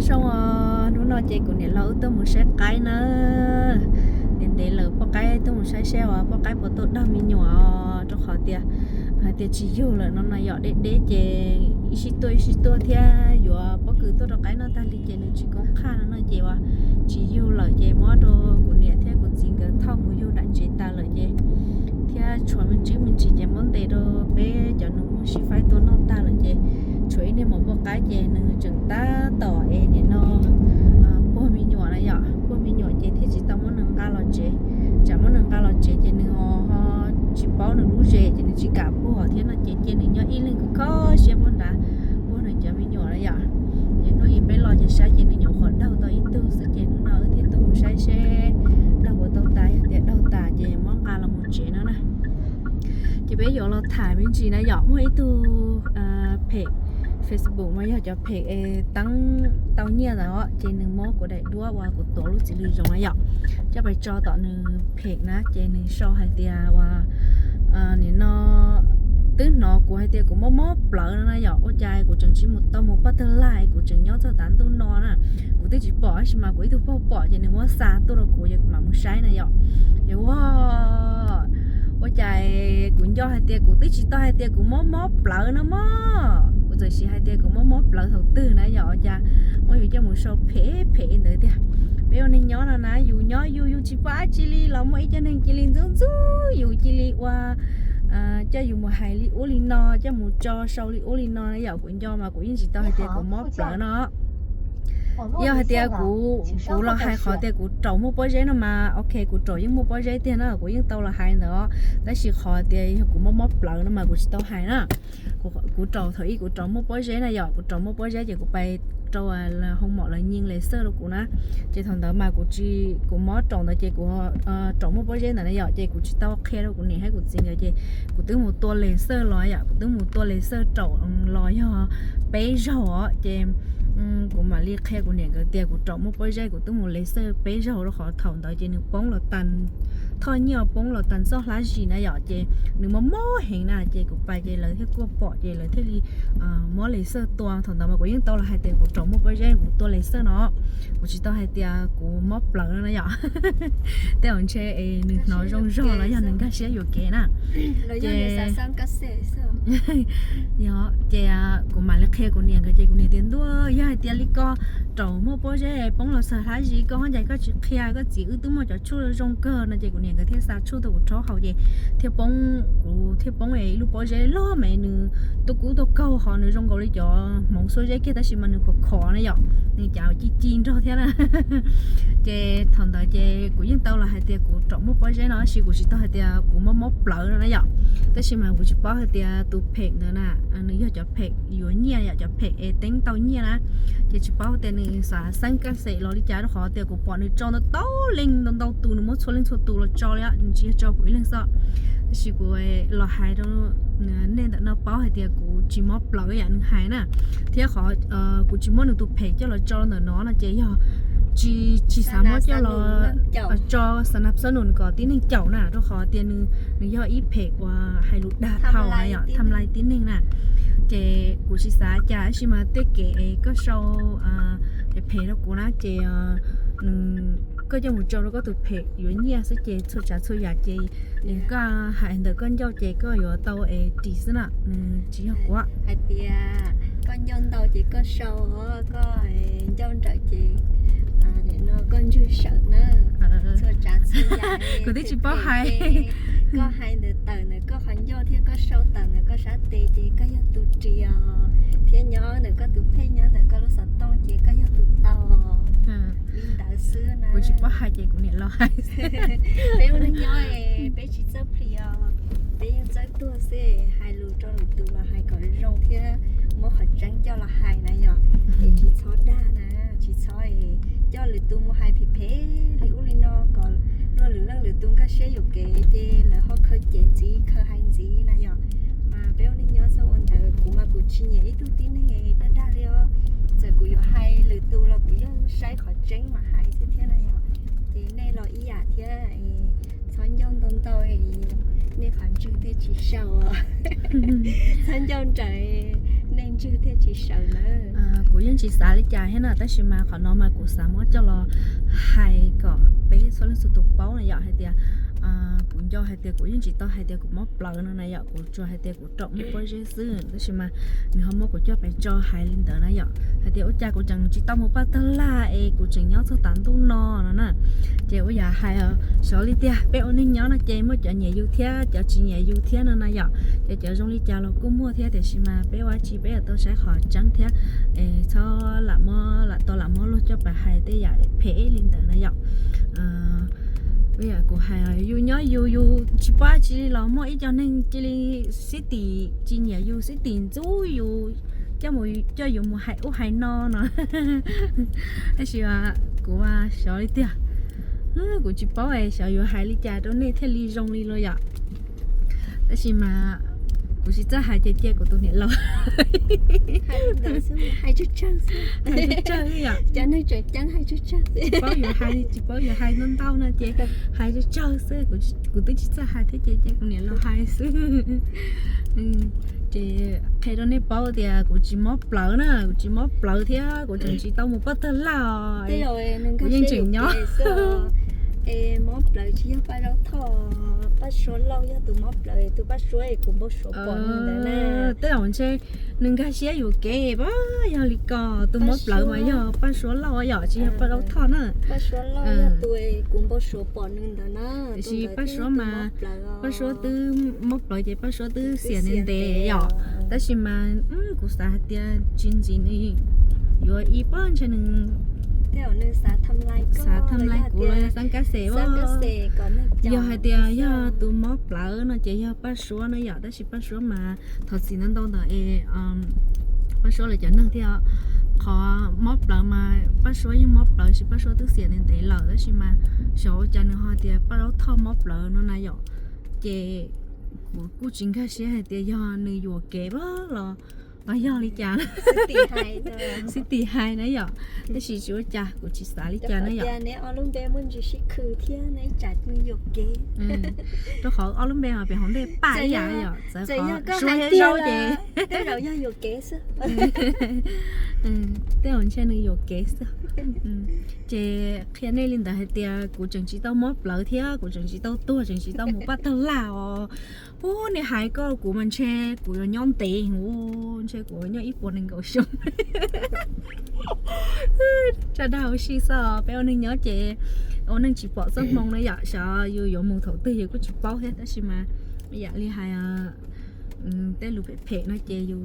Zoo os, hnub no ces kuv niam laus wb tuaj mus saib qaib na. Ntev ntev lawm poj qaib tuaj mus saib seb uas poj qaib puas tuaj dag me nyuam os, rau qhov tias hais tias tsis yug lawm no no yom, deb deb ces ib sij tuaj ib sij tuaj thiab yuav pob kws tuaj rau qaib noj tag li ces nws tsis koob qhaj no no ces uas tsis yug lawm ces muab rau kuv niam thiab kuv txiv nkawd thauj mus yug nram tsev tas lawm ces thiab tshuav me ntsis me ntsis ces muab ntes rau peb cov nus muag sib faib tua noj tag lawm ces tshuav ib niag mos poj qaib ces nws tseem tab tom es nim no puag me nyuam na yom, puag me nyuam ces thiaj tsis tau muab nws nqa los tsev. Tsam muab nws nqa los tsev ces nws ho tsis paub nws lub zes ces nws tsis kam puag thiab no ces cia nws nyob ib leeg kho kho siab puag nrad puag nws cov me nyuam na yom. Ces hnub ib peb los ces saib ces nws nyuam qhuav daug tau ib tug xwb ces hnub no wb thiaj tuaj mus saib seb daug puas tau tas, yog tias daug tas ces muab nqa los mus tsev no na. Ces peb yuav los tham me ntsis na yom, muaj ib tug phem Facebook mas yog cov phem es teeb tau nyiaj ntawd os, ces nws muab kuv daim duab uas kuv tuav lub txiv lws zoov na yom coj pais tso tom nws phem na, ces nws sau hais tias uas nim no twb hnov kuv hais tias kuv mob mob plawv no na yom, ua cas kuv tseem tsis mus tau mus paj tag laj, kuv tseem nyob txog tav ntuj no na, kuv twb tsis pom tab sis mas kuv ib tug pog pom ces nws muab xa tuaj rau kuv ces kuv mam mus saib na yom. Yog ua, ua cas kuv nco hais tias kuv twb tsis tau hais tias kuv mob mob plawv no mog, kuv txawm sis hais tias kuv mob mob plawv thaum twg na yom, ua cas muab yus coj mus sau phem phem ntawd tiag. Peb ua neeg nyob no na, yus nyob yus yus tsis pom dab tsi li los muaj ib co neeg cia li ntxub ntxub yus, cia li ua, coj yus mus hais li ub li no, coj mus tso sau li ub li no na yom. Kuv nco mas kuv yeej tsis tau hais tias kuv mob plawv no. Yog hais tias kuv, kuv los hais qhov tias kuv raum muaj pob zeb no mas ok, kuv raum yeej muaj pob zeb tiag na, kuv yeej tau los hais ntawd os. Tab sis qhov tias yog kuv mob mob plawv no mas kuv tsis tau hais na. Kuv raum thaum ub kuv raum muaj pob zeb na yom, kuv raum muaj pob zeb ces kuv pais rau hoo mom lawv nyees laser rau kuv na. Ces thaum ntawd mas kuv tsis, kuv mob raum ntawd ces kuv raum muaj pob zeb ntawd na yom, ces kuv tsis tau qhia rau kuv niam thiab kuv txiv nkawd ces kuv twb mus tua laser los yom, kuv twb mus tua laser raum los yog peb zaug os, ces kuv mam li qhia kuv niam nkawd tias kuv raum muaj pob zeb, kuv twb mus laser peb zaug rau qhov thaum ntawd ces nws poob los tas, thoj nyiaj poob los tas txoj hlab zis na yom, ces nws mob mob heev na, ces kuv pais ces lawv thiaj kuaj pom ces lawv thiaj li muab laser tua. Thaum ntawd mas kuv yeej tau los hais tias kuv raum muaj pob zeb, kuv tua laser no, kuv tsis tau hais tias kuv mob plawv no na yom. Tej zaum ntshe nws hnov zoo zog los yog nws nkag siab yuam kev na. Ces yog ces kuv mam li qhia kuv niam nkawd ces kuv niam tias ntuj, yog hais tias li koj raum muaj pob zeb poob los txog hlab zis koj ho ncais koj tsis qhia koj txiv, wb twb muaj cov tshuaj zoo kawg no ces kuv niam nkawd thiaj xa tshuaj tuaj kuv rhaub haus ces thiaj poob, kuv thiaj poob ib lub pob zeb loj mas nws tuaj kub tuaj kaug ho nws zoo nkaus li cov hmoov xuab zeb kiag tab sis mas nws khov khov na yom, nws cav ci ci nrog thiab na. Ces thaum ntawd ces kuv yeej tau los hais tias kuv raum muaj pob zeb no tab sis kuv tsis tau hais tias kuv mob mob plawv no na yom. Tab sis mas kuv tsis paub hais tias tus phem ntawd na, nws yog cov phem yuav nyiaj yom, cov phem es teeb tau nyiaj na. Ces tsis paub tias nws xav xeeb kaj xem los li cas rau qhov tias kuv pom nws tso ntau ntau leej ntau ntau tus, nws muab txhua leej txhua tus los tso li, nws tsis yog tso kuv ib leeg xwb. Tab sis kuv los hais rau nej ntawm no paub hais tias kuv tsis mob plawv yam nws hais na, thiab qhov kuv tsis muab nws tus phem coj los tso ntawm no no ces yog tsis, tsis xav muab coj los tso xav nab xab nus kom tib neeg caum na, rau qhov tias nws yog ib phem uas hais lus dag phau na yom, tham lais tib neeg na. Ces kuv tsis xav cas tab sis mas tej kev koj sau phem rau kuv na ces nws, koj coj mus tso rau koj tus phem yuav nyiaj xwb ces txhua tsav txhua yam ces koj hais ntawm koj ncauj ces koj yuav tau es ris xwb na, nws tsis yog kuv. Hais tias koj ncauj ntau ces koj sau, koj ncauj nrawm ces no koj ntswg sawm na. Txhua tsav txhua yam kuv twb tsis paub hais. Koj hais ntawm tawm ntawm koj qhov ncauj thiab koj sau tawm ntawm koj sab tes ces koj yog tus ris os, thiab nyob ntawm koj tus phej nyob ntawm koj lub xov tooj ces koj yog tus tau. Li ntawd xwb na. Kuv tsis paub hais ces kuv niam los hais. Peb ua neeg nyob peb tsis txawj plhis os, peb yeej txawj tuag xwb, hais lus rau lwm tus los hais kom zoo thiab muab qhov tseeb coj los hais na yom. Es tsis txhob dag na, tsis txhob coj lwm tus mus hais phem phem li ub li no kom luag lwm leej lwm tus nkag siab yuam kev ces lawv ho khaws cem ntxiv khaws hais ntxiv na yom. Mas peb ua neeg nyob txhob ua ntawd, kuv mas kuv tsis nyiam ib tug tib neeg dag dag li os. Txawm kuv yuav hais lwm tus los kuv yeej saib qhov tseeb mas hais xwb thiab na yom. Ces nej los ib yam thiab, txhob ncauj ntau ntau, nej qhov ntswg thiaj tsis sau. Txhob ncauj nrawm, Kuv yeej tsis xav li cas thiab na, tab sis mas qhov no mas kuv xav muab coj los hais kom peb txhua leej txhua tus paub na yom, hais tias kuv nco hais tias kuv yeej tsis tau hais tias kuv mob plawv no na yom, kuv tsuas hais tias kuv raum muaj pob zeb xwb, tab sis mas nws ho muab kuv coj pais tso hais li ntawd na yom, hais tias ua cas kuv tseem tsis tau mus Paj Tag Laj es kuv tseem nyob txog tav ntuj no no na. Ces ua yam hais xyov li tiag, peb ua neeg nyob no ces muaj cov nyiam yus thiab cov tsis nyiam yus thiab no na yom, ces cov zoo li cas los kuj muaj thiab, tiam sis mas peb ua tsi peb yuav tau saib qhov tseeb thiab, txhob lam muab lam tau lam muab luag coj pais hais tej yam phem li ntawd na yom. Ua yam kuv hais, yus nyob yus, yus tsis pab tsi los muaj ib co neeg cia li xib tim tsis nyiam yus, xib tim ntxub yus, coj mus coj yus mus hais ub hais no no. Tab sis kuv mas xyov li tiag, kuv tsis paub xyov yuav hais li cas rau nej thiaj li zoo li los yom. Tab sis mas kuv tsis txawj hais ces cia kuv tus niam laus hais tsawg tsawg xwb yom. Tsis paub yuav hais, tsis paub yuav hais ntau ntau no ces hais tsawg tsawg xwb, kuv twb tsis txawj hais thiab ces cia kuv niam laus hais xwb. Ces qhia rau nej paub tias kuv tsis mob plawv na, kuv tsis mob plawv thiab kuv tseem tsis tau mus Paj Tag Laj os. Kuv yeej tseem nyob. Es mob plawv tsis yog Paj Zaub Thoj, Paj Suav Lauj yog tus mob plawv, tus Paj Suav es kuv npau suav pom nws ntawd na. Tej zaum ntshe nws nkag siab yuam kev pab, yog li ko tus mob plawv mas yog Paj Suav Lauj yom, tsis yog Paj Zaub Thoj na. Paj Suav Lauj yog tus kuv npau suav pom nws ntawd na. Tiam sis Paj Suav mas, Paj Suav twb mob plawv ces Paj Suav twb xiam ntev ntev yom. Tab sis mas kuv xav hais tias tsis ntxim nws yuav ib pab ntshe nws xav tham lais kuv los yog xab kab xes. Yog hais tias yog tus mob plawv no ces yog Paj Suav no yom, tab sis Paj Suav mas thov txim ntau ntau ntawd es Paj Suav lawv cov neeg thiab. Qhov mob plawv mas Paj Suav yeej mob plawv, sis Paj Suav twb xiam ntev ntev lawm, tab sis mas xyov ua cas nws ho tias Paj Zaub Thoj mob plawv no na yom. Ces kuv kuj tsis nkag siab hais tias yog nws yuam kev los, los yog li cas, xib tim hais na yom. Tab sis tsis ua cas, kuv tsis xav li cas na yom. Rau qhov ob lub npe ho pem hauv ntej paj ib yam yom, txawv qhov Suav thiab Zaub ces tej zaum yog yuam kev xwb. Tej zaum ntshe nws yuam kev xwb. Ces qhia nej li ntawd hais tias kuv tseem tsis tau mob plawv thiab kuv tseem tsis tau tuag, tseem tsis tau mus Paj Tag Laj os. Ub, nej hais koj kuv mas ntshe kuv yuav nyob ntev heev, ntshe kuv yuav nyob ib puas nees nkaum xyoo. Tsa dag ua si xwb os, peb ua neeg nyob ces ua neeg tsis pom txoj hmoo na yom, xyov yus yuav mus thaum twg yus kuj tsis paub thiab, tab sis mas yam li hais tej lus phem phem no ces yus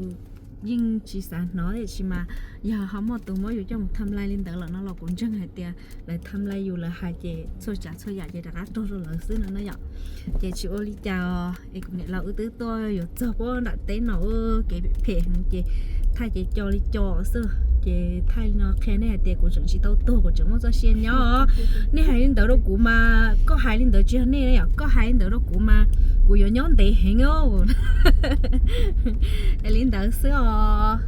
yeej tsis xav hnov, tiam sis mas yog ho muaj tus muab yus coj mus tham lais li ntawd lawm no los kuv ntseeg hais tias lawv tham lais yus lawv hais ces txhua tsav txhua yam ces rov qab raug rau lawv xwb no na yom. Ces tsis ua li cas os, es kuv niam laus wb twb tuaj yuav txog puag nram teb no, kev phem heev ces thaij ces co li co xwb. Ces thaij li no qhia nej hais tias kuv tseem tsis tau tuag, kuv tseem muaj txoj sia nyob. Nej hais li ntawd rau kuv mas, koj hais li ntawd tsis yog nej yom, koj hais li ntawd rau kuv mas kuv yuav nyob ntev heev os. Es li ntawd xwb os.